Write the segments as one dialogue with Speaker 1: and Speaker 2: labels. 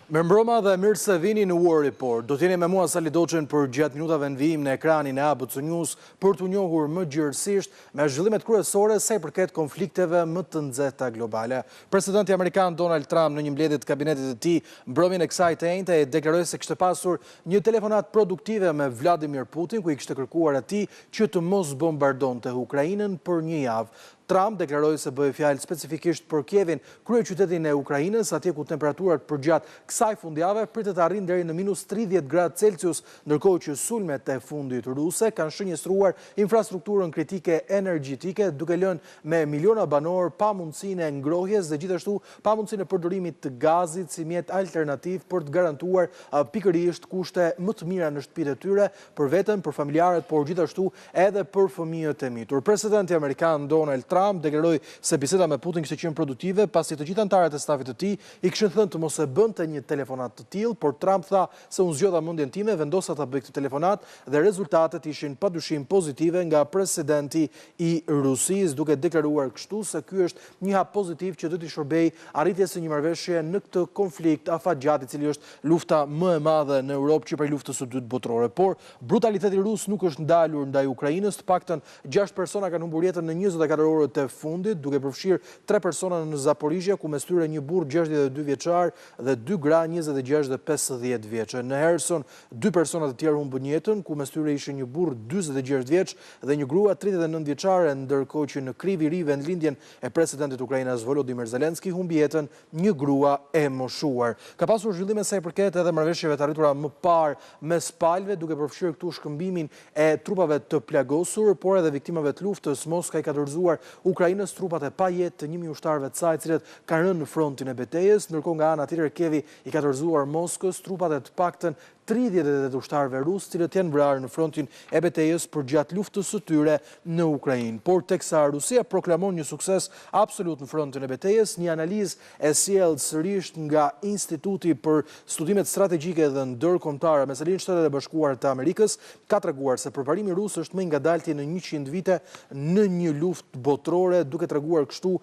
Speaker 1: Mirëmbrëma dhe mirë se vini në War Report. Do të jeni me mua Sali Doçen përgjatë minutave në vijim në ekranin e ABC News për t'u njohur më gjerësisht me zhvillimet kryesore sa i përket konflikteve më të nxehta globale. Presidenti amerikan Donald Trump në një mbledhje të kabinetit të tij mbrëmjen e kësaj të enjte deklaroi se kishte pasur një telefonatë produktive me Vladimir Putin ku i kishte kërkuar atij që të mos bombardonte Ukrainën për një javë. Trump deklaroi se bëhej fjalë specifikisht për Kievin, kryeqytetin e Ukrainës, atje ku temperaturat përgjatë kësaj fundjave pritet të arrijnë deri në minus 30 gradë Celsius, ndërkohë që sulmet e fundit ruse kanë shënjestruar infrastrukturën kritike energjetike, duke lënë me miliona banorë pa mundësinë e ngrohjes dhe gjithashtu pa mundësinë e përdorimit të gazit si mjet alternativ për të garantuar pikërisht kushte më të mira në shtëpitë e tyre, për veten, për familjarët, por gjithashtu edhe për fëmijët e mitur. Presidenti amerikan Donald Trump deklaroi se biseda me Putin kishte qenë produktive, pasi të gjithë anëtarët e stafit të tij i kishin thënë të mos e bënte një telefonatë të tillë, por Trump tha se unë zgjodha mendjen time, vendosa ta bëj këtë telefonatë dhe rezultatet ishin padyshim pozitive nga presidenti i Rusisë, duke deklaruar kështu se ky është një hap pozitiv që do t'i shërbejë arritjes së një marrëveshje në këtë konflikt afatgjatë, i cili është lufta më e madhe në Europë që prej luftës së dytë botërore. Por brutaliteti rus nuk është ndalur ndaj Ukrainës, të paktën 6 persona kanë humbur jetën në 24 orët e fundit, duke përfshirë 3 persona në Zaporizhia, ku mes tyre një burrë 62 vjeçar dhe dy gra 26 dhe 50 vjeçe. Në Herson, dy persona të tjerë humbën jetën, ku mes tyre ishin një burrë 46 vjeç dhe një grua 39 vjeçare, ndërkohë që në Krivi Rih, vendlindjen e presidentit ukrainas Volodymyr Zelensky, humbi jetën një grua e moshuar. Ka pasur zhvillime sa i përket edhe marrëveshjeve të arritura më parë mes palëve, duke përfshirë këtu shkëmbimin e trupave të plagosur, por edhe viktimave të luftës. Moska i ka dorëzuar Ukrainës trupat e pajetë të 1000 ushtarëve të saj, të cilët kanë rënë në frontin e betejës, ndërkohë nga ana tjetër Kievi i ka dorëzuar Moskës trupat e të paktën 38 ushtarëve rusë, të cilët janë vrarë në frontin e betejës përgjatë luftës së tyre në Ukrainë. Por teksa Rusia proklamon një sukses absolut në frontin e betejës, një analizë e sjellë sërish nga Instituti për Studimet Strategjike dhe Ndërkombëtare me seli në Shtetet e Bashkuara të Amerikës ka treguar se përparimi rus është më i ngadalti në 100 vite në një luftë botërore, duke treguar kështu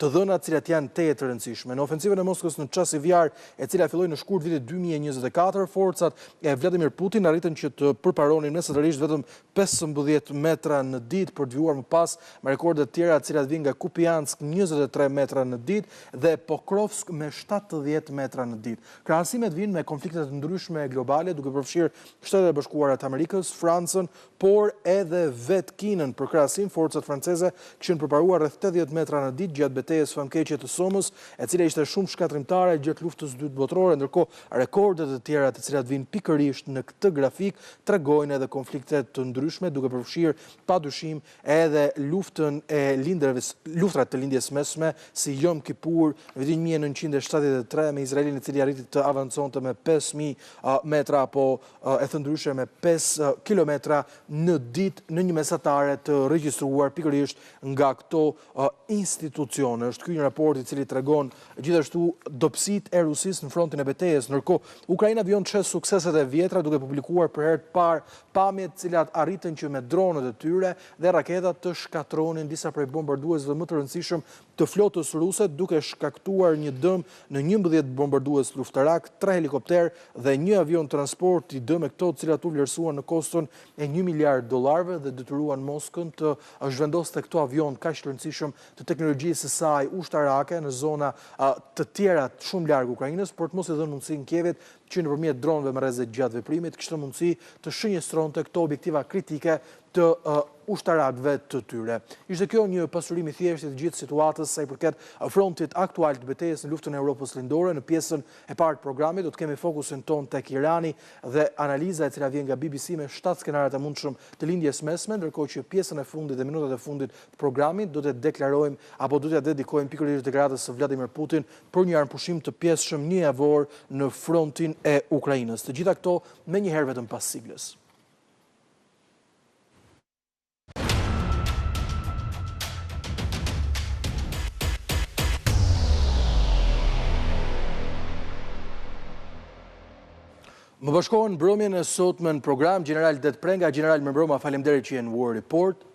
Speaker 1: të dhëna të cilat janë tejet të rëndësishme. Në ofensivën e Moskës në Çasiv Jar, e cila filloi në shkurt vitit 2024, forcat e Vladimir Putin arritën që të përparonin mesatarisht vetëm 15 metra në ditë për të vijuar më pas me rekorde të tjera të cilat vijnë nga Kupiansk 23 metra në ditë dhe Pokrovsk me 70 metra në ditë. Krahasimet vijnë me konflikte të ndryshme globale, duke përfshirë Shtetet e Bashkuara të Amerikës, Francën, por edhe vetë Kinën. Për krahasim, forcat franceze kishin përparuar rreth 80 metra në ditë gjatë betejës famkeqe të Somës, e cila ishte shumë shkatërrimtare gjatë luftës së dytë botërore, ndërkohë rekorde të tjera të cilat vijnë pikërisht në këtë grafik tregojnë edhe konflikte të ndryshme, duke përfshirë padyshim edhe luftën e lindreve, luftrat të lindjes mesme si Yom Kippur në vitin 1973 me Izraelin i cili arriti të avanconte me 5000 metra apo e thënë ndryshe me 5 kilometra në ditë në një mesatare të regjistruar pikërisht nga këto institucione. Është ky një raport i cili tregon gjithashtu dobësitë e Rusisë në frontin e betejës. Ndërkohë, Ukraina vijon të shesë sukseset e vjetra duke publikuar për herë të parë pamjet të cilat arritën që me dronët e tyre dhe raketat të shkatërronin disa prej bombarduesve më të rëndësishëm të flotës ruse, duke shkaktuar një dëm në 11 bombardues luftarak, 3 helikopterë dhe një avion transporti, dëme këto të cilat u vlerësuan në koston e 1 miliard dollarëve dhe detyruan Moskën të zhvendoste këto avionë kaq të rëndësishëm të teknologjisë së saj ushtarake në zona të tjera shumë larg Ukrainës, por të mos i dhënë mundësinë Kievit që nëpërmjet dronëve me rreze gjatë veprimit kishte mundësi të shënjestronte këto objektiva kritike të ushtarakëve të tyre. Ishte kjo një pasurim i thjeshtë i të gjithë situatës sa i përket frontit aktual të betejës në luftën e Europës Lindore. Në pjesën e parë të programit do të kemi fokusin tonë tek Irani dhe analiza e cila vjen nga BBC me 7 skenarët e mundshëm të lindjes mesme, ndërkohë që pjesën e fundit dhe minutat e fundit të programit do të deklarojmë apo do t'ia dedikojmë pikërisht deklaratës së Vladimir Putin për një armëpushim të pjesshëm një javor në frontin e Ukrainës. Të gjitha këto menjëherë vetëm pas siglës. Më bashkohen mbrëmjen e sotme në program, Gjeneral Ded Prenga, Gjeneral mirëmbrëma, faleminderit që je në War Report.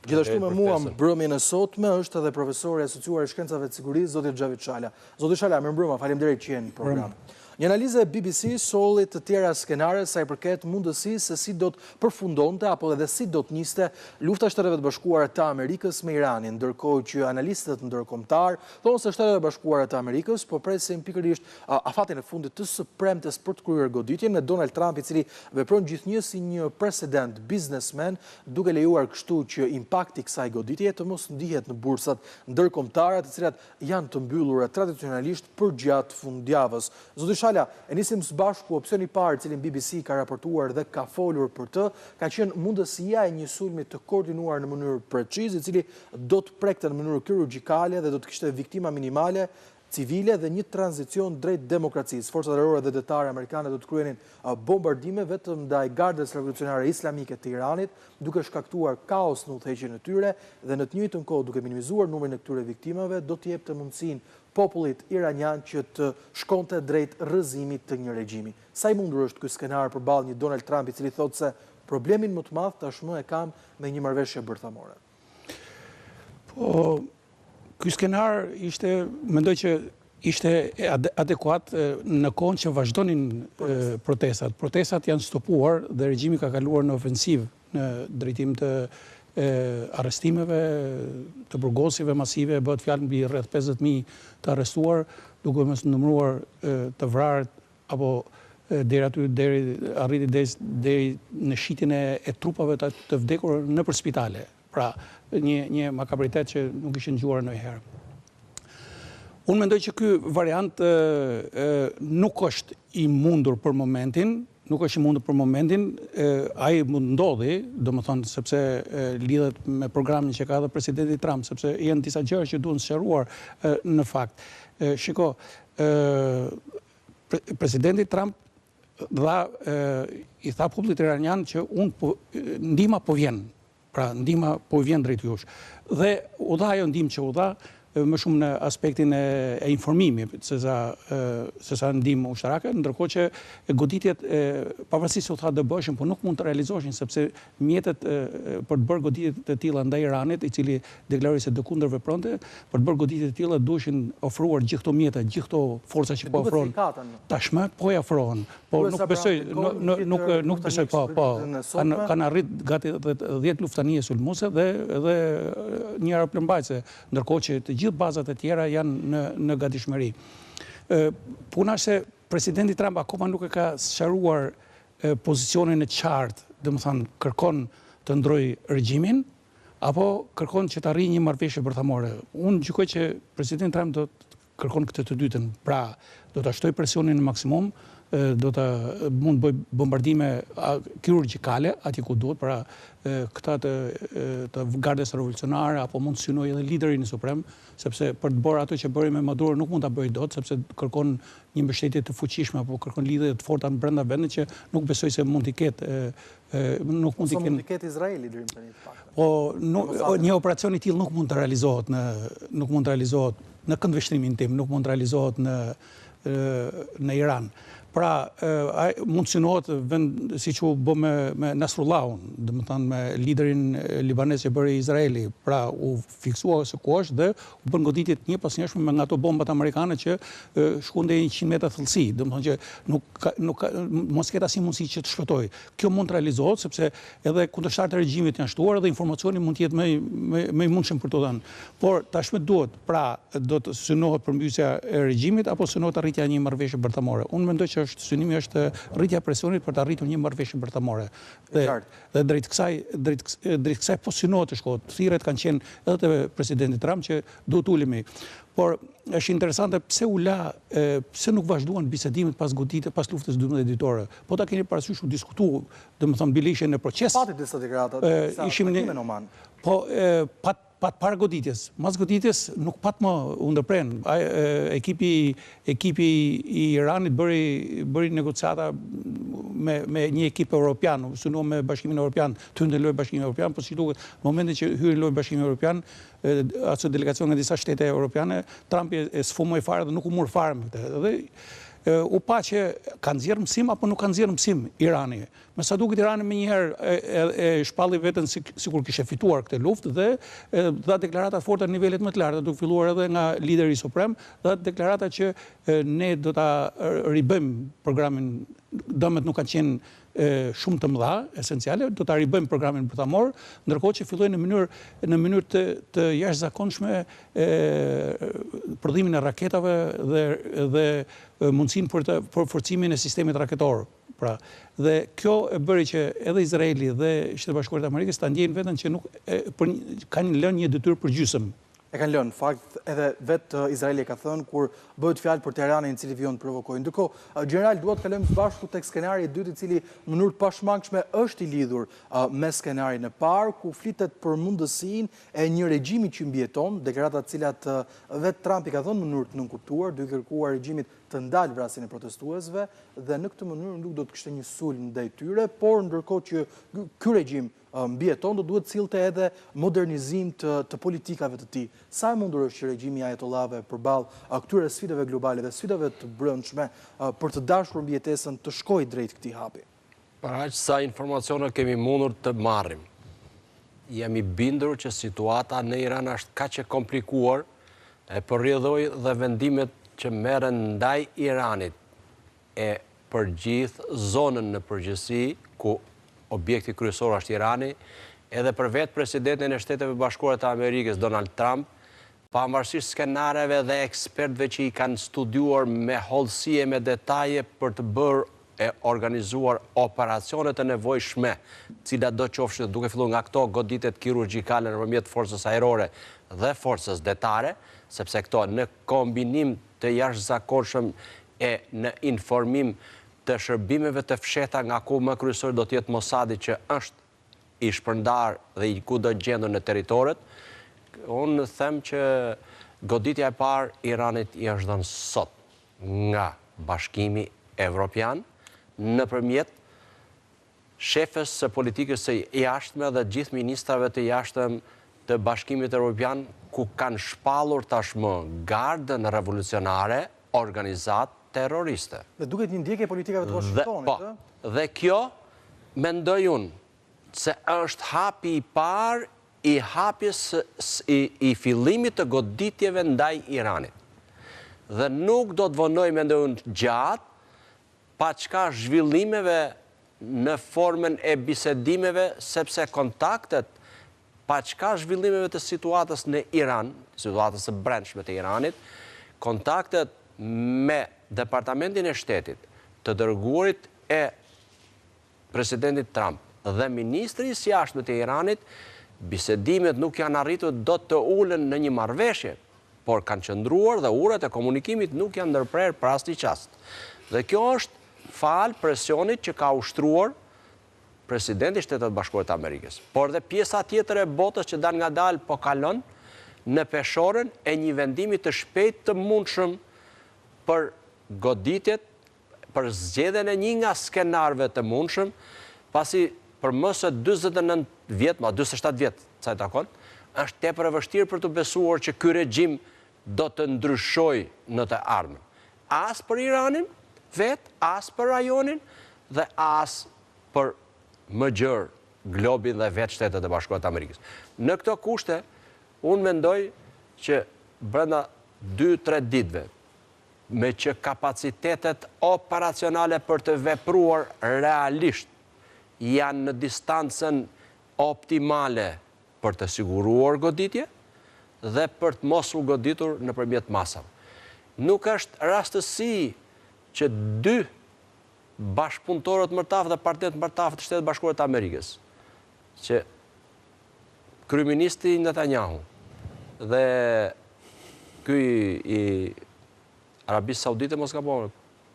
Speaker 1: Gjithashtu me mua mbrëmjen e sotme është edhe profesori i asociuar i shkencave të sigurisë, zoti Xhavit Shala. Zoti Shala, mirëmbrëma, faleminderit që je në program. Një analizë e BBC solli të tjera skenare sa i përket mundësisë se si do të përfundonte apo edhe si do të niste lufta e Shteteve të Bashkuara të Amerikës me Iranin, ndërkohë që analistët ndërkombëtarë thonë se Shtetet e Bashkuara të Amerikës po presin pikërisht afatin e fundit të së premtes për të kryer goditjen me Donald Trump i cili vepron gjithnjë si një president biznesmen duke lejuar kështu që impakti i kësaj goditjeje të mos ndihet në bursat ndërkombëtare të cilat janë të mbyllura tradicionalisht përgjatë fundjavës. Zoti Shala, e nisim së bashku opsioni i parë, të cilin BBC ka raportuar dhe ka folur për të, ka qenë mundësia e një sulmi të koordinuar në mënyrë precize, i cili do të prekte në mënyrë kirurgjikale dhe do të kishte viktima minimale civile dhe një tranzicion drejt demokracisë. Forcat ajrore dhe detare amerikane do të kryenin bombardime vetëm ndaj Gardës Revolucionare Islamike të Iranit, duke shkaktuar kaos në udhëheqjen e tyre dhe në të njëjtën kohë duke minimizuar numrin e këtyre viktimave, do t'i jepte mundësinë popullit iranian që të shkonte drejt rrëzimit të një regjimi. Sa i mundur është ky skenar përballë një Donald Trump i cili thotë se problemin më të madh tashmë e kam me një marrëveshje bërthamore?
Speaker 2: Po, ky skenar ishte, mendoj që ishte adekuat në kohën që vazhdonin protestat. Protestat janë stopuar dhe regjimi ka kaluar në ofensivë në drejtim të arrestimeve, të burgosjeve masive, bëhet fjalë mbi rreth 50.000 të arrestuar, duke mos numëruar të vrarët apo deri aty deri arriti deri deri në shitjen e, e trupave të, të vdekur nëpër spitale. Pra, një një makabritet që nuk ishte ngjuar ndonjëherë. Unë mendoj që ky variant e, e, nuk është i mundur për momentin, nuk është i mundur për momentin, e, ai mund të ndodhi, domethënë sepse e, lidhet me programin që ka edhe presidenti Trump, sepse janë disa gjëra që duhen sqaruar në fakt. E, shiko, presidenti Trump dha i tha popullit iranian që unë po, ndihma po vjen, pra ndihma po vjen drejt jush. Dhe u dha ajo ndihmë që u dha, më shumë në aspektin e, e informimit, se sa, se sa ndihmë ushtarake, ndërkohë që goditjet, pavarësisht se u tha do bëheshin, po nuk mund të realizoheshin, sepse mjetet për të bërë goditje të tilla ndaj Iranit, i cili deklaroi se do kundërvepronte, për të bërë goditje të tilla duheshin ofruar gjithë këto mjete, gjithë këto forca që po afrohen. Tashmë po i afrohen, po nuk besoj, nuk nuk besoj po, po kanë kanë arrit gati 10 luftanije sulmuese dhe dhe një aeroplanmbajtëse, ndërkohë që të gjithë bazat e tjera janë në në gatishmëri. Puna është se presidenti Trump akoma nuk e ka sqaruar pozicionin e qartë, domethënë kërkon të ndrojë regjimin apo kërkon që të arrijë një marrëveshje bërthamore. Unë gjykoj që presidenti Trump do të kërkon këtë të dytën, pra do ta shtojë presionin në maksimum, do të mund të bëjë bombardime kirurgjikale atje ku duhet, pra këta të të gardës revolucionare apo mund të synojë edhe liderin suprem, sepse për të bërë ato që bëri me Maduro nuk mund ta bëjë dot, sepse kërkon një mbështetje të fuqishme apo kërkon lidhje të forta brenda vendit që nuk besoj se mund t'i ketë
Speaker 1: nuk mund t'i ketë mund t'i ketë Izraeli deri më tani
Speaker 2: të paktën. Po nuk, një operacion i tillë nuk mund të realizohet në nuk mund të realizohet në këndvështrimin tim, nuk mund të realizohet në në Iran. Pra, ai mund të synohet vend siç u bë me me Nasrullahun, domethënë me liderin libanez që bëri Izraeli. Pra, u fiksua se ku është dhe u bënë goditje të njëpasnjëshme me nga ato bombat amerikane që shkuan deri 100 metra thellësi, domethënë që nuk ka, nuk ka, mos ketë asnjë mundësi që të shpëtojë. Kjo mund të realizohet sepse edhe kundërshtarët e regjimit janë shtuar edhe informacioni mund të jetë më më më i mundshëm për t'u dhënë. Por tashmë duhet, pra do të synohet përmbysja e regjimit apo synohet arritja e një marrëveshje bërthamore. Unë mendoj që është synimi është rritja e presionit për të arritur një marrëveshje bërthamore. Dhe Dhe drejt kësaj, drejt, drejt kësaj po synohet të shkohet. Thirrjet kanë qenë edhe te presidenti Trump që duhet të ulemi. Por është interesante pse u la, pse nuk vazhduan bisedimet pas goditjes, pas luftës 12 ditore. Po ta keni parasysh u diskutu, domethënë bile ishin në
Speaker 1: proces. Pati disa deklarata, disa takime në Oman.
Speaker 2: Po, pat Pat para goditjes, mas goditjes nuk pat më u ndërprenë. Ekipi ekipi i Iranit bëri bëri negociata me me një ekip europian, u synua me Bashkimin Evropian, të hynte në lojë Bashkimi Evropian, po si duket, në momentin që hyri në lojë Bashkimi Evropian, ato delegacion nga disa shtete europiane, Trumpi e sfumoi fare dhe nuk u mor fare me këtë. Dhe u pa që ka nxjerrë mësim apo nuk ka nxjerrë mësim Irani. Me sa duket Irani menjëherë e shpalli veten sikur kishte fituar këtë luftë dhe dha deklarata të forta në nivelet më të larta, duke filluar edhe nga lideri suprem, dha deklarata që ne do ta ribëjmë programin, dëmet nuk kanë qenë shumë të mëdha, esenciale, do ta ribëjmë programin bërthamor, ndërkohë që filloi në mënyrë në mënyrë të të jashtëzakonshme prodhimin e raketave dhe dhe mundësinë për të për forcimin e sistemit raketor. Pra, dhe kjo e bëri që edhe Izraeli dhe Shtetet e Bashkuara të Amerikës ta ndjejnë veten që nuk e, për, kanë lënë një detyrë përgjysmë.
Speaker 1: E kanë lënë, në fakt edhe vetë Izraeli e ka thënë kur bëhet fjalë për Teheranin i cili vijon të provokojë. Ndërkohë, gjeneral, dua të kalojmë së bashku tek skenari i dytë i cili në mënyrë të pashmangshme është i lidhur me skenarin e parë, ku flitet për mundësinë e një regjimi që mbijeton, deklarata të cilat vetë Trump i ka dhënë në mënyrë të nënkuptuar, duke kërkuar regjimit të ndalë vrasjen e protestuesve dhe në këtë mënyrë nuk do të kishte një sulm ndaj tyre, por ndërkohë që ky regjim mbijeton, do duhet të sillte edhe modernizim të të politikave të tij. Sa e mundur është që regjimi i ajatollahëve përballë këtyre sfidave globale dhe sfidave të brendshme për të dashur mbijetesën të shkojë drejt këtij hapi?
Speaker 3: Për aq sa informacione kemi mundur të marrim, jam i bindur që situata në Iran është kaq e komplikuar e për rrjedhojë dhe vendimet që merren ndaj Iranit e për gjithë zonën në përgjithësi, ku objekti kryesor është Irani, edhe për vetë presidentin e Shteteve Bashkuara të Amerikës, Donald Trump, pavarësisht skenareve dhe ekspertëve që i kanë studiuar me hollësi e me detaje për të bërë e organizuar operacione të nevojshme, cilatdo qofshin, duke filluar nga këto goditjet kirurgjikale nëpërmjet forcës ajrore dhe forcës detare, sepse këto në kombinim të jashtëzakonshëm e në informim të shërbimeve të fshehta nga ku më kryesori do të jetë Mossadi që është i shpërndarë dhe i kudogjendur në territoret, unë them që goditja e parë Iranit i është dhënë sot nga Bashkimi Evropian nëpërmjet shefes së politikës së jashtme dhe gjithë ministrave të jashtëm të Bashkimit Evropian ku kanë shpallur tashmë Gardën Revolucionare organizatë terroriste.
Speaker 1: Dhe duket një ndjekje e politikave të Washingtonit,
Speaker 3: po, ë? Dhe kjo, mendoj unë, se është hapi i parë i hapjes së i fillimit të goditjeve ndaj Iranit. Dhe nuk do të vonojë, mendoj unë, gjatë, paçka zhvillimeve në formën e bisedimeve, sepse kontaktet paçka zhvillimeve të situatës në Iran, situatës së brendshme të Iranit, kontaktet me Departamentin e Shtetit, të dërguarit e Presidentit Trump dhe Ministri i së Jashtme të Iranit, bisedimet nuk janë arritur dot të ulen në një marrëveshje, por kanë qëndruar dhe urat e komunikimit nuk janë ndërprerë për asnjë çast. Dhe kjo është falë presionit që ka ushtruar Presidenti i Shteteve të Bashkuara të Amerikës, por dhe pjesa tjetër e botës që dalëngadalë po kalon në peshoren e një vendimi të shpejtë të mundshëm për goditjet, për zgjedhjen e një nga skenarëve të mundshëm, pasi për më se 49 vjet, ma 47 vjet, sa i takon, është tepër e vështirë për të besuar që ky regjim do të ndryshojë në të ardhmen. As për Iranin vetë, as për rajonin dhe as për më gjerë globin dhe vetë Shtetet e Bashkuara të Amerikës. Në këto kushte, unë mendoj që brenda 2-3 ditëve, meqë kapacitetet operacionale për të vepruar realisht janë në distancën optimale për të siguruar goditje dhe për të mos u goditur nëpërmjet masave. Nuk është rastësi që dy bashkëpunëtorët më të afërt dhe partnerët më të afërt të Shteteve të Bashkuara të Amerikës, që kryeministri Netanyahu dhe ky i Arabisë Saudite mos gaboj,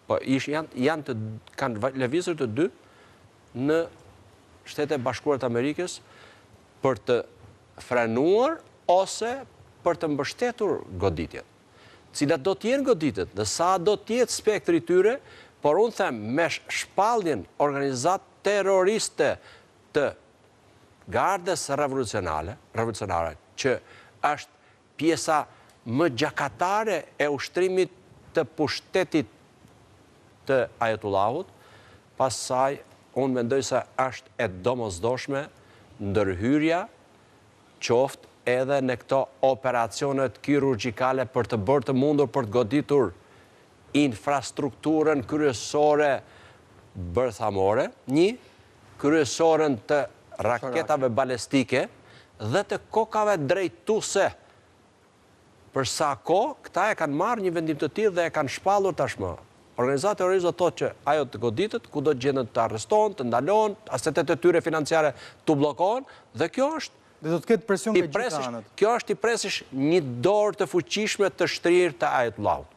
Speaker 3: po ish janë janë të kanë lëvizur të dy në Shtetet e Bashkuara të Amerikës për të frenuar ose për të mbështetur goditjet. Cilat do të jenë goditjet dhe sa do të jetë spektri i tyre, por unë them me shpalljen organizatë terroriste të Gardës Revolucionale, revolucionare, që është pjesa më gjakatare e ushtrimit të pushtetit të Ajatollahut, pas saj. Unë mendoj se është e domosdoshme ndërhyrja qoftë edhe në këto operacionet kirurgjikale për të bërë të mundur për të goditur infrastrukturën kryesore bërthamore, një, kryesoren të raketave balestike dhe të kokave drejtuese Për sa kohë këta e kanë marrë një vendim të tillë dhe e kanë shpallur tashmë. Organizata terroriste do të thotë që ajo të goditet, kudo gjenden të arrestohen, të ndalohen, asetet e tyre financiare t'u bllokohen dhe kjo është
Speaker 1: Dhe do të ketë presion nga gjitha anët.
Speaker 3: Kjo është t'i presësh një dorë të fuqishme të shtrirë të Ajatollahut.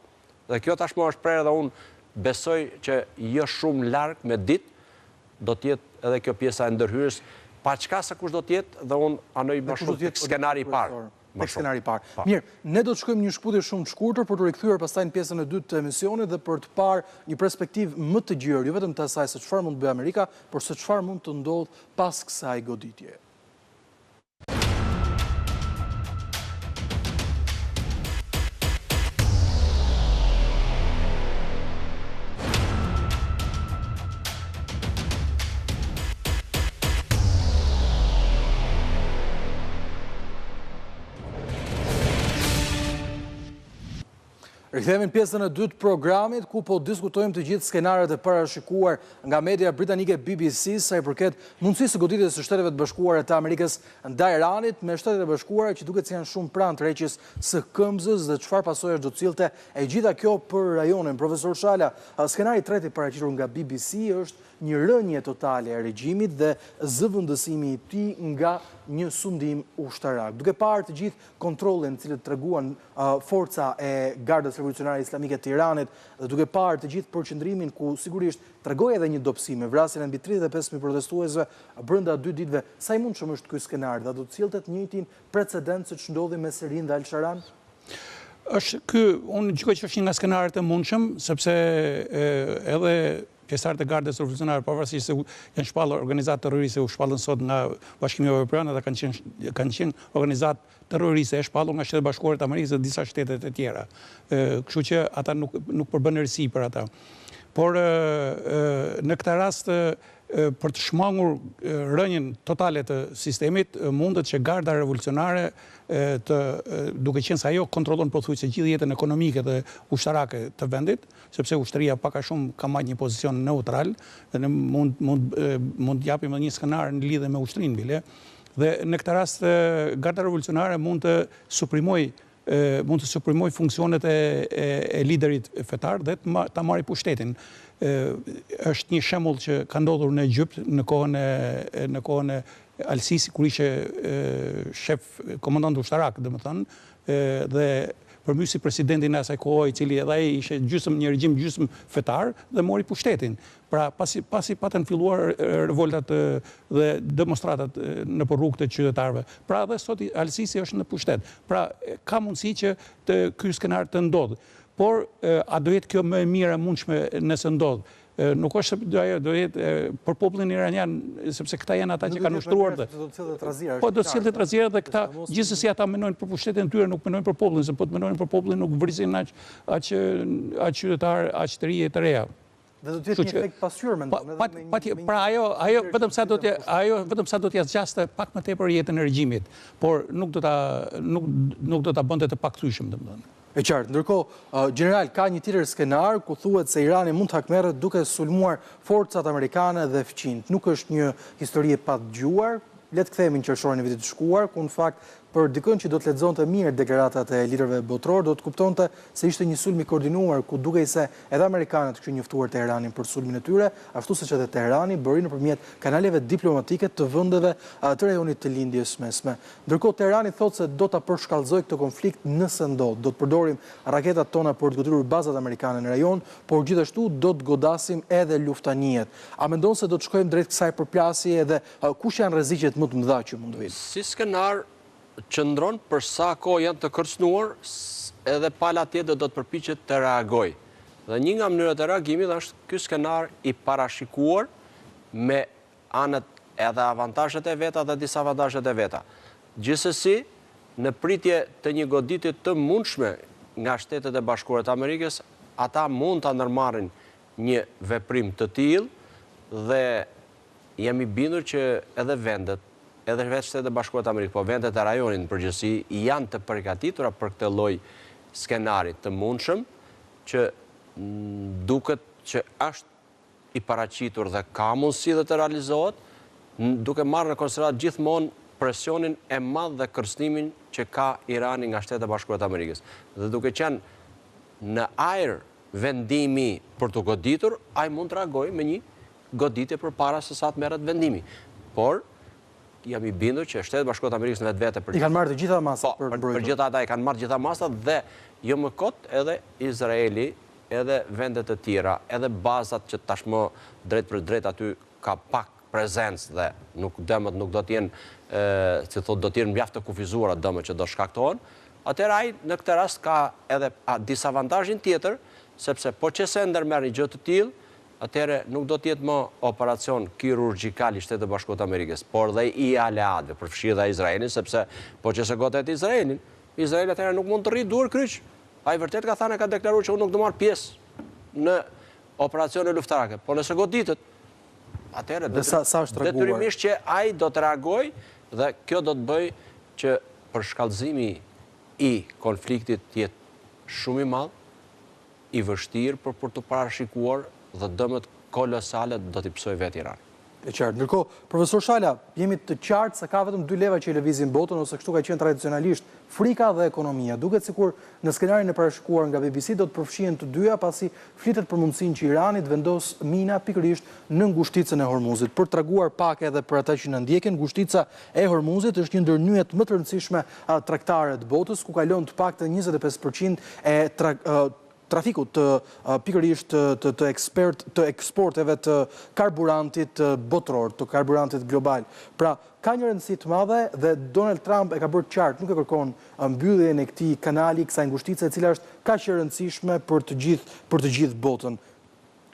Speaker 3: Dhe kjo tashmë është prerë dhe unë besoj që jo shumë larg me ditë do të jetë edhe kjo pjesa e ndërhyrjes, paçka se kush do të jetë dhe unë anoj më shumë tek skenari i parë.
Speaker 1: Tek skenari i parë. Po. Mirë, ne do të shkojmë një shkëputje shumë të shkurtër për t'u rikthyer pastaj në pjesën e dytë të emisionit dhe për të parë një perspektivë më të gjerë, jo vetëm të asaj se çfarë mund të bëjë Amerika, por se çfarë mund të ndodhë pas kësaj goditjeje. Rikthehemi në pjesën e dytë të programit, ku po diskutojmë të gjithë skenarët e parashikuar nga media britanike BBC sa i përket mundësisë së goditjes së Shteteve të Bashkuara të Amerikës ndaj Iranit, me Shtetet e Bashkuara që duket se janë shumë pranë tërheqjes së këmbëzës dhe çfarë pasojash do të sillte e gjitha kjo për rajonin. Profesor Shala, skenari i tretë i paraqitur nga BBC është një rënie totale e regjimit dhe zëvendësimi i tij nga një sundim ushtarak. Duke parë të gjithë kontrollin të cilët treguan forca e Gardës Revolucionare Islamike të Iranit dhe duke parë të gjithë përqendrimin ku sigurisht tregoi edhe një dobësi me vrasjen e mbi 35.000 protestuesve brenda dy ditëve, sa i mundshëm është ky skenar dhe a do të sillte të njëjtin precedent siç ndodhi me Sirinë dhe Al-Sharan?
Speaker 2: Është ky, unë gjykoj që është një nga skenarët e mundshëm, sepse edhe Pjesëtarët e Gardës Revolucionare, pavarësisht se janë shpallur organizatë terroriste, u shpallën sot nga Bashkimi Evropian, ata kanë qenë kanë qenë organizatë terroriste e shpallur nga Shtetet e Bashkuara të Amerikës dhe disa shtete të tjera. Kështu që ata nuk nuk përbën risi për ata. Por në këtë rast për të shmangur rënien totale të sistemit, mundet që Garda Revolucionare të duke qenë se ajo kontrollon pothuajse gjithë jetën ekonomike dhe ushtarake të vendit, sepse ushtria pak a shumë ka mbajt një pozicion neutral dhe ne mund mund mund të japim edhe një skenar në lidhje me ushtrinë bile. Dhe në këtë rast Garda Revolucionare mund të suprimojë mund të suprimojë funksionet e, e, e liderit fetar dhe të ta marrë pushtetin. Ë është një shembull që ka ndodhur në Egjypt në kohën e në kohën e Al-Sisi kur ishte shef komandant ushtarak, domethënë, dhe përmbysi presidentin e asaj kohe, i cili edhe ai ishte gjysmë një regjim gjysmë fetar dhe mori pushtetin. Pra, pasi pasi patën filluar revoltat dhe demonstratat nëpër rrugë të qytetarëve. Pra, edhe sot Al-Sisi është në pushtet. Pra, ka mundësi që të ky skenar të ndodhë. Por, a do jetë kjo më e mira e mundshme nëse ndodh? Nuk është se do ajo do jetë për popullin iranian, sepse këta janë ata që kanë ushtruar
Speaker 1: dhe do të sillte trazira.
Speaker 2: Po do të sillte trazira dhe këta gjithsesi ata mendojnë për pushtetin e tyre, nuk mendojnë për popullin, se po të mendonin për popullin nuk vrisin aq aq aq qytetarë, aq të rinj e të reja.
Speaker 1: Dhe do të jetë një efekt pasqyrë mendon,
Speaker 2: edhe me një Pra ajo ajo vetëm sa do të ajo vetëm sa do t'ia zgjaste pak më tepër jetën e regjimit, por nuk do ta nuk nuk do ta bënte të pakthyeshëm, domethënë.
Speaker 1: E qartë. Ndërkohë, gjeneral, ka një tjetër skenar ku thuhet se Irani mund të hakmerret duke sulmuar forcat amerikane dhe fqinjtë. Nuk është një histori e padëgjuar. Le të kthehemi në qershorin e vitit të shkuar, ku në fakt për dikënd që do të lexonte mirë deklaratat e liderëve botërorë, do të kuptonte se ishte një sulm i koordinuar, ku dukej se edhe amerikanët kishin njoftuar Teheranin për sulmin e tyre, ashtu siç edhe Teherani bëri nëpërmjet kanaleve diplomatike të vendeve të rajonit të Lindjes Mesme. Ndërkohë, Teherani thotë se do ta përshkallëzojë këtë konflikt nëse ndodh. Do të përdorim raketat tona për të goditur bazat amerikane në rajon, por gjithashtu do të godasim edhe luftanijet. A mendon se do të shkojmë drejt kësaj përplasjeje dhe kush janë rreziqet më të mëdha që mund të vijnë?
Speaker 3: Si skenar qëndron për sa kohë janë të kërcënuar, edhe pala tjetër do të përpiqet të reagojë. Dhe një nga mënyrat e reagimit është ky skenar i parashikuar me anët edhe avantazhet e veta dhe disavantazhet e veta. Gjithsesi, në pritje të një goditje të mundshme nga Shtetet e Bashkuara të Amerikës, ata mund ta ndërmarrin një veprim të tillë dhe. Jam i bindur që edhe vendet, edhe vetë Shtetet e Bashkuara të Amerikës, po vendet e rajonit në përgjithësi janë të përgatitura për këtë lloj skenari të mundshëm që duket që është i paraqitur dhe ka mundësi dhe të realizohet, duke marrë në konsideratë gjithmonë presionin e madh dhe kërcënimin që ka Irani nga Shtetet e Bashkuara të Amerikës. Dhe duke qenë në ajër vendimi për t'u goditur, ai mund të reagojë me një goditje përpara se sa të merret vendimi. Por, jam i bindur që Shtetet e Bashkuara të Amerikës në vetvete
Speaker 1: për I kanë marrë të gjitha masat
Speaker 3: po, për mbrojtur. Për gjithë ata i kanë marrë të gjitha masat dhe jo më kot edhe Izraeli, edhe vende të tjera, edhe bazat që tashmë drejtpërdrejt aty ka pak prezencë dhe nuk dëmet nuk do të jenë, si thotë, do të jenë mjaft të kufizuara dëmet që do shkaktohen, atëherë ai në këtë rast ka edhe disavantazhin tjetër, sepse po qe se ndërmerr një gjë të tillë, atëherë nuk do të jetë më operacion kirurgjikal i Shteteve të Bashkuara të Amerikës, por dhe i aleatëve, përfshirë dhe Izraelin, sepse po qe se godet Izraelin, Izraeli atëherë nuk mund të rrijë duar kryq. Ai vërtet ka thënë e ka deklaruar që unë nuk do marr pjesë në operacione luftarake, por nëse goditet, atëherë detyrimisht që ai do të reagojë dhe kjo do të bëjë që përshkallëzimi i konfliktit të jetë shumë i madh, i vështirë për për t'u parashikuar dhe dëmet kolosale do t'i pësojë vetë Irani.
Speaker 1: E qartë. Ndërkohë, profesor Shala, jemi të qartë se ka vetëm dy leva që i lëvizin botën ose kështu ka qenë tradicionalisht, frika dhe ekonomia. Duket sikur në skenarin e parashikuar nga BBC do të përfshihen të dyja, pasi flitet për mundësinë që Irani të vendosë mina pikërisht në ngushticën e Hormuzit. Për të treguar pak edhe për ata që na ndjekin, ngushtica e Hormuzit është një ndër nyjet më të rëndësishme tregtare të botës, ku kalon të paktën 25 për qind e trafikut të pikërisht të të ekspert të eksporteve të karburantit botëror, të karburantit global. Pra, ka një rëndësi të madhe dhe Donald Trump e ka bërë të qartë, nuk e kërkon mbylljen e këtij kanali, kësaj ngushtice e cila është kaq e rëndësishme për të gjithë për të gjithë botën.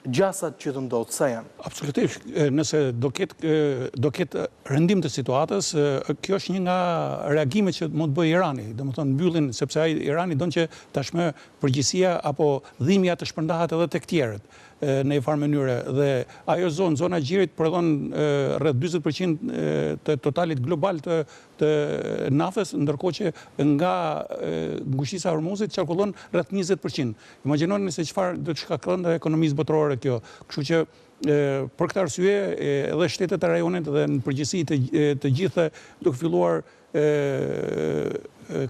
Speaker 1: Gjasat që të ndodhë, sa janë?
Speaker 2: Absolutisht, nëse do ketë do ketë rëndim të situatës, kjo është një nga reagimet që mund të bëjë Irani, domethënë mbyllin, sepse ai Irani don që tashmë përgjegjësia apo dhimbja të shpërndahet edhe tek tjerët në një farë mënyre dhe ajo zonë, zona e Gjirit prodhon rreth 40% të totalit global të të naftës, ndërkohë që nga ngushtica e Hormuzit qarkullon rreth 20%. Imagjinoni se çfarë do të shkaktonte ekonomisë botërore kjo. Kështu që për këtë arsye edhe shtetet e rajonit dhe në përgjithësi të, të gjithë duke filluar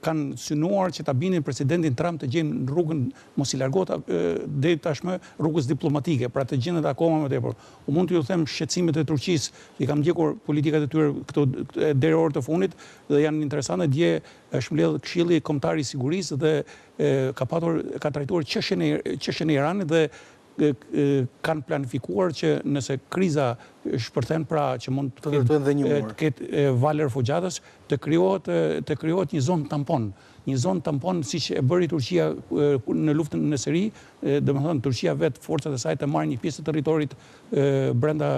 Speaker 2: kanë synuar që ta bindin presidentin Trump të gjejnë rrugën mos i largohet deri tashmë rrugës diplomatike, pra të gjendet akoma më tepër. Unë mund t'ju them shqetësimet e Turqisë, i kam ndjekur politikat e tyre këto deri orët e fundit dhe janë interesante. Dje është mbledhur Këshilli Kombëtar i Sigurisë dhe ka patur ka trajtuar çështjen e çështjen e Iranit dhe kanë planifikuar që nëse kriza shpërthen pra që mund
Speaker 1: të ketë dhe një
Speaker 2: mur. Të ketë valë refugjatësh, të krijohet të krijohet një zonë tampon, një zonë tampon siç e bëri Turqia në luftën në Siri, domethënë Turqia vetë forcat e saj të marrin një pjesë të territorit brenda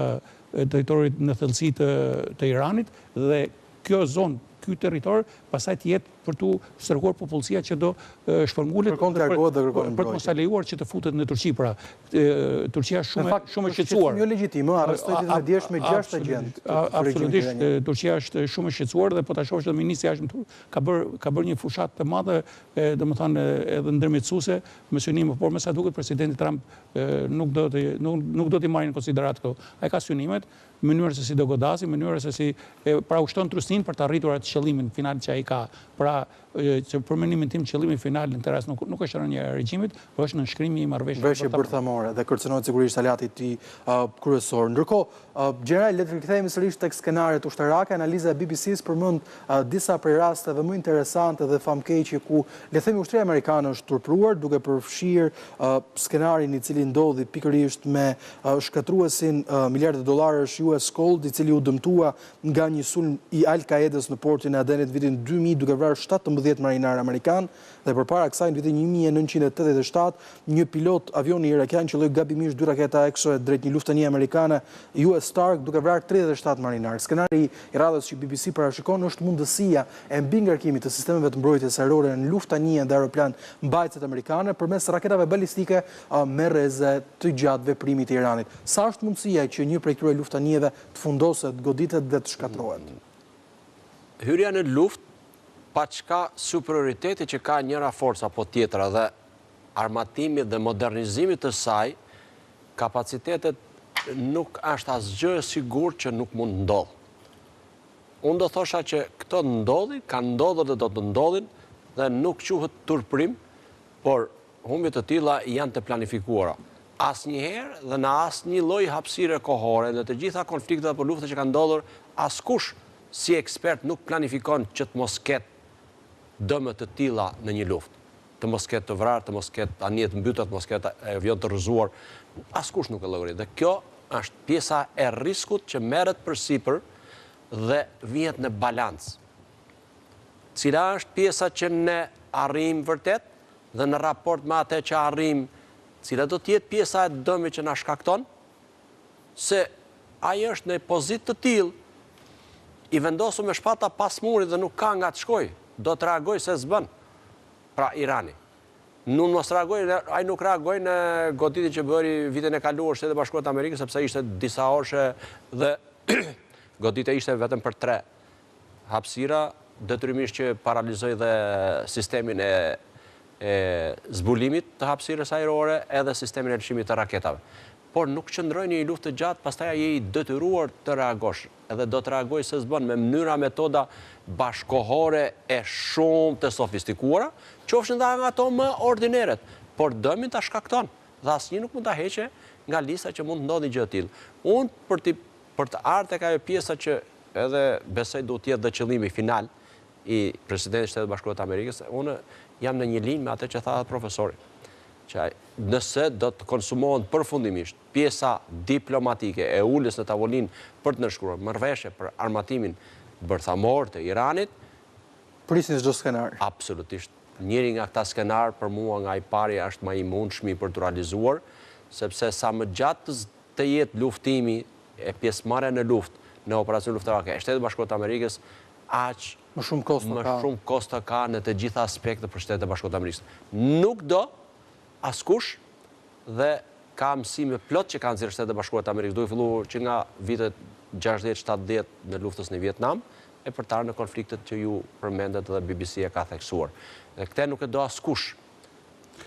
Speaker 2: territorit në thellësi të të Iranit dhe kjo zonë, ky territor, pastaj të jetë për t'u strehuar popullsia që do shpërngulet
Speaker 1: Kërkon të largohet dhe kërkon
Speaker 2: për të mos ta lejuar që të futet në Turqi, pra Turqia është shumë shumë e shqetësuar.
Speaker 1: Në fakt, jo legjitim, arrestoi ditën e djeshme 6 agjentë.
Speaker 2: Absolutisht, Turqia është shumë e shqetësuar dhe po ta shohësh edhe ministri i Jashtëm turk ka bërë ka bërë një fushatë të madhe, domethënë edhe ndërmjetësuese me synim, por me sa duket presidenti Trump nuk do të nuk nuk do t'i marrë në konsideratë këto. Ai ka synimet, mënyrën se si do godasi, mënyrën se si pra ushton trysninë për të arritur atë qëllimin final që ai ka. Pra, që për mendimin tim qëllimi final në këtë rast nuk nuk është rënia e regjimit, por është nënshkrimi i
Speaker 1: marrëveshjes bërthamore. bërthamore dhe kërcënohet sigurisht aleati i tij kryesor. Ndërkohë, gjeneral, le të rikthehemi sërish tek skenaret ushtarake. Analiza e BBC-së përmend disa prej rasteve më interesante dhe famkeqe ku le të themi ushtria amerikane është turpëruar duke përfshirë skenarin i cili ndodhi pikërisht me shkatërruesin miliarda dollarësh US Gold, i cili u dëmtua nga një sulm i Al Qaedës në portin. portin e Adenit në vitin 2000 duke vrarë 17 marinarë amerikanë dhe përpara kësaj në vitin 1987 një pilot avioni irakian qëlloi gabimisht dy raketa Exocet drejt një luftanije amerikane US Stark duke vrarë 37 marinarë. Skenari i radhës që BBC parashikon është mundësia e mbingarkimit të sistemeve të mbrojtjes ajrore në luftanije dhe aeroplanë mbajtëset amerikane përmes raketave balistike me rreze të gjatë veprimi të Iranit. Sa është mundësia që një prej këtyre luftanijeve të fundoset, goditet dhe të shkatërrohet?
Speaker 3: Hyrja në luftë, paçka superioriteti që ka njëra forcë apo tjetra dhe armatimit dhe modernizimit të saj, kapacitetet nuk është asgjë e sigurt që nuk mund të ndodhë. Unë do thosha që këto ndodhin, kanë ndodhur dhe do të ndodhin dhe nuk quhet turprim, por Humbje të tilla janë të planifikuara. Asnjëherë dhe në asnjë lloj hapësire kohore, në të gjitha konfliktet apo luftërat që kanë ndodhur, askush si ekspert nuk planifikon që të mos ketë dëme të tilla në një luftë. Të mos ketë të vrarë, të mos ketë anije të mbytura, të mos ketë avionë të rrëzuar. Askush nuk e llogarit. Dhe kjo është pjesa e riskut që merret përsipër dhe vihet në balancë. Cila është pjesa që ne arrijmë vërtet dhe në raport me atë që arrijmë, cila do të jetë pjesa e dëmit që na shkakton? Se ai është në pozitë të tillë, i vendosur me shpata pas murit dhe nuk ka nga të shkojë, do të reagojë se s'bën. Pra Irani. Nuk mos reagojë, ai nuk reagoi në goditjen që bëri vitin e kaluar Shtetet e Bashkuara të Amerikës sepse ishte disa orëshe dhe goditja ishte vetëm për tre hapësira, detyrimisht që paralizoi dhe sistemin e e zbulimit të hapësirës ajrore edhe sistemin e lëshimit të raketave. Por nuk qëndroi në një luftë të gjatë, pastaj je i detyruar të reagosh, edhe do të reagojë se s'bën me mënyra, metoda bashkëkohore e shumë të sofistikuara, qofshin dhe nga ato më ordineret, por dëmin ta shkakton dhe asnjë nuk mund ta heqë nga lista që mund të ndodhë një gjë e tillë. Unë për t'i për të ardhur tek ajo pjesa që edhe besoj duhet të jetë dhe qëllimi final i presidentit të Shteteve të Bashkuara të Amerikës, unë jam në një linjë me atë që tha edhe profesori, që nëse do të konsumohen përfundimisht pjesa diplomatike e uljes në tavolinë për të nënshkruar marrëveshje për armatimin bërthamor të Iranit,
Speaker 1: Prisni çdo skenar.
Speaker 3: Absolutisht. Njëri nga këta skenarë për mua nga i pari është më i mundshmi për t'u realizuar, sepse sa më gjatë të jetë luftimi e pjesëmarrja në luftë, në operacione luftarake e Shteteve të Bashkuara të Amerikës, aq
Speaker 1: më shumë kosto
Speaker 3: më shumë kosto ka në të gjitha aspektet për Shtetet e Bashkuara të Amerikës. Nuk do askush dhe ka mësime plot që kanë nxjerrë Shtetet e Bashkuara të Amerikës, duke filluar që nga vitet 60-70 në luftës në Vietnam, e për të ardhur në konfliktet që ju përmendët dhe BBC e ka theksuar. Dhe këtë nuk e do askush.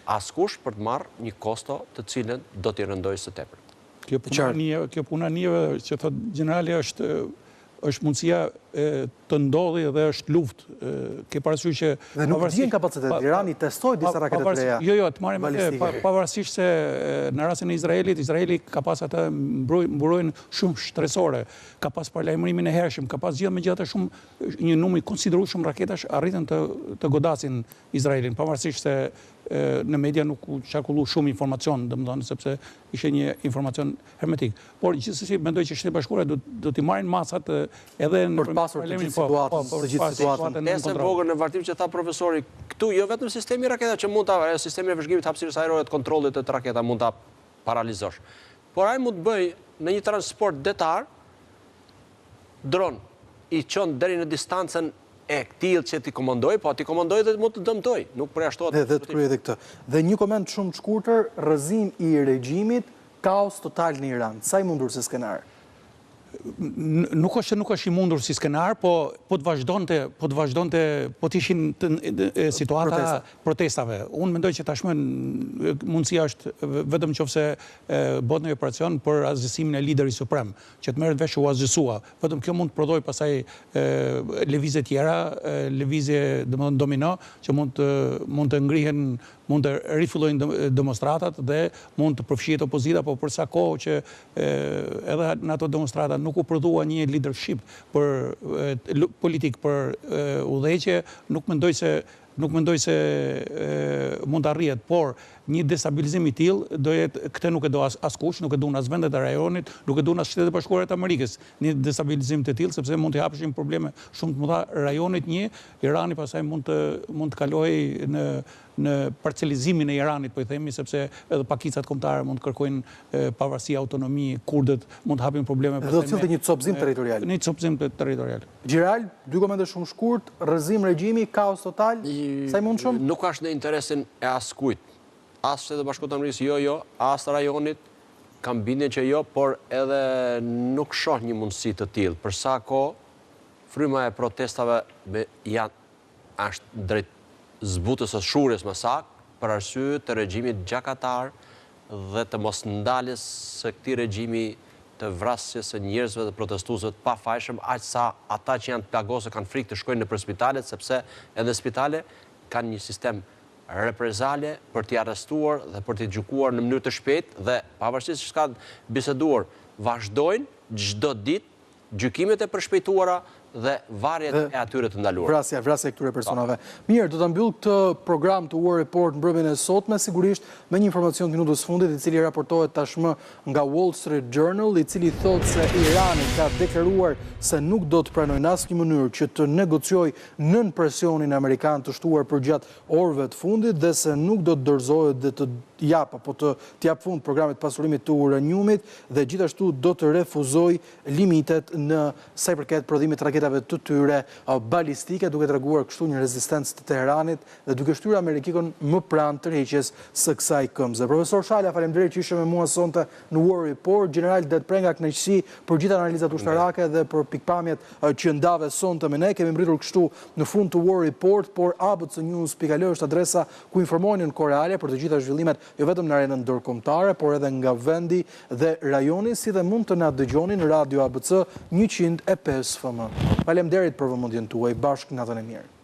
Speaker 3: Askush për të marrë një kosto të cilën do t'i rëndojë së
Speaker 2: tepërmi. Kjo puna anijeve, kjo puna anijeve që thotë gjenerali është është mundësia të ndodhi dhe është luftë. Ke parasysh
Speaker 1: që dhe nuk dihen kapacitetet. Irani testoi disa raketa të reja.
Speaker 2: Jo, jo, të marrim atë, pavarësisht se në rastin e Izraelit, Izraeli ka pas atë mburojën shumështresore, ka pas paralajmërimin e hershëm, ka pas gjithë megjithatë shumë një numër i konsiderueshëm raketash arritën të të godasin Izraelin, pavarësisht se në media nuk u qarkullu shumë informacion, domethënë sepse ishte një informacion hermetik. Por gjithsesi mendoj që Shtetet e Bashkuara do do t'i marrin masat edhe
Speaker 1: në për të pasur të gjithë po, situatën, po, të gjithë
Speaker 3: situatën. Pjesë e vogël në vazhdim që tha profesori, këtu jo vetëm sistemi i raketave që mund ta, sistemi i vëzhgimit të hapësirës ajrore të kontrollit të raketave mund ta paralizosh. Por ai mund të bëjë në një transport detar dron i çon deri në distancën e këtillë që t'i komandojë, po t'i komandojë dhe mund të dëmtojë, nuk
Speaker 1: përjashtohet. Dhe dhe të kryejë edhe këtë. Dhe një koment shumë të shkurtër, rrëzim i regjimit, kaos total në Iran. Sa i mundur si skenar?
Speaker 2: Nuk është se nuk është i mundur si skenar, po po të vazhdonte, po të vazhdonte, po të ishin të, situata protestave. Unë mendoj që tashmë mundësia është vetëm nëse bëhet një operacion për asgjësimin e liderit suprem, që të merret vesh që u asgjësua. Vetëm kjo mund të prodhojë pastaj lëvizje tjera, lëvizje, domethënë domino, që mund të mund të ngrihen, mund të rifillojnë demonstratat dhe mund të përfshihet opozita, po për sa kohë që edhe në ato demonstrata nuk u prodhua një leadership për politik për udhëheqje, nuk mendoj se Nuk mendoj se mund të arrihet, por një destabilizim i tillë do jetë, këtë nuk e do askush, nuk e duan as vendet e rajonit, nuk e duan as Shtetet e Bashkuara të Amerikës, një destabilizim të tillë, sepse mund t'i hapeshin probleme shumë të mëdha rajonit një, Irani pastaj mund të mund të kalohej në në parcelizimin e Iranit, po i themi, sepse edhe pakicat kombëtare mund të kërkojnë pavarësi, autonomi, kurdët mund të hapin probleme
Speaker 1: pastaj. Do të sillte një copëzim territorial.
Speaker 2: Një copëzim territorial.
Speaker 1: Gjeneral, dy komente shumë shkurt, rrëzim regjimi, kaos total, sa i mundshëm?
Speaker 3: Nuk është në interesin e askujt, as Shtetet e Bashkuara të Amerikës, jo, jo, as rajonit, kam bindjen që jo, por edhe nuk shoh një mundësi të tillë, për sa kohë fryma e protestave janë është drejt zbutjes së shurjes më saktë, për arsye të regjimit gjakatar dhe të mosndaljes së këtij regjimi të vrasjes së njerëzve dhe protestuesve të pafajshëm, aq sa ata që janë të plagosur kanë frikë të shkojnë nëpër spitalet sepse edhe në spitale kanë një sistem reprezalje për t'i arrestuar dhe për t'i gjykuar në mënyrë të shpejtë dhe pavarësisht se ç'ka biseduar, vazhdojnë çdo ditë gjykimet e përshpejtuara dhe varjet e atyre të ndaluar.
Speaker 1: Vrasja, vrasja e këtyre personave. Mirë, do ta mbyll këtë program të War Report mbrëmjen e sotme, sigurisht me një informacion të minutës së fundit, i cili raportohet tashmë nga Wall Street Journal, i cili thotë se Irani ka deklaruar se nuk do të pranojë në asnjë mënyrë që të negociojë nën presionin amerikan të shtuar përgjatë orëve të fundit dhe se nuk do të dorëzohet dhe të japë apo të japë fund programit të pasurimit të uraniumit dhe gjithashtu do të refuzojë limitet në sa i përket prodhimit të raketave të tyre balistike, duke treguar kështu një rezistencë të Teheranit dhe duke shtyrë Amerikën më pranë tërheqjes së kësaj këmbëze. Profesor Shala, faleminderit që ishe me mua sonte në War Report. Gjeneral Ded Prenga, kënaqësi për gjithë analizat ushtarake dhe për pikëpamjet që ndave sonte me ne. Kemi mbërritur kështu në fund të War Report, por abcnews.al është adresa ku informoheni në kohë reale për të gjitha zhvillimet jo vetëm në arenën ndërkombëtare, por edhe nga vendi dhe rajoni, si dhe mund të na dëgjoni në Radio ABC 105 FM. Faleminderit për vëmendjen tuaj, bashkë natën e mirë.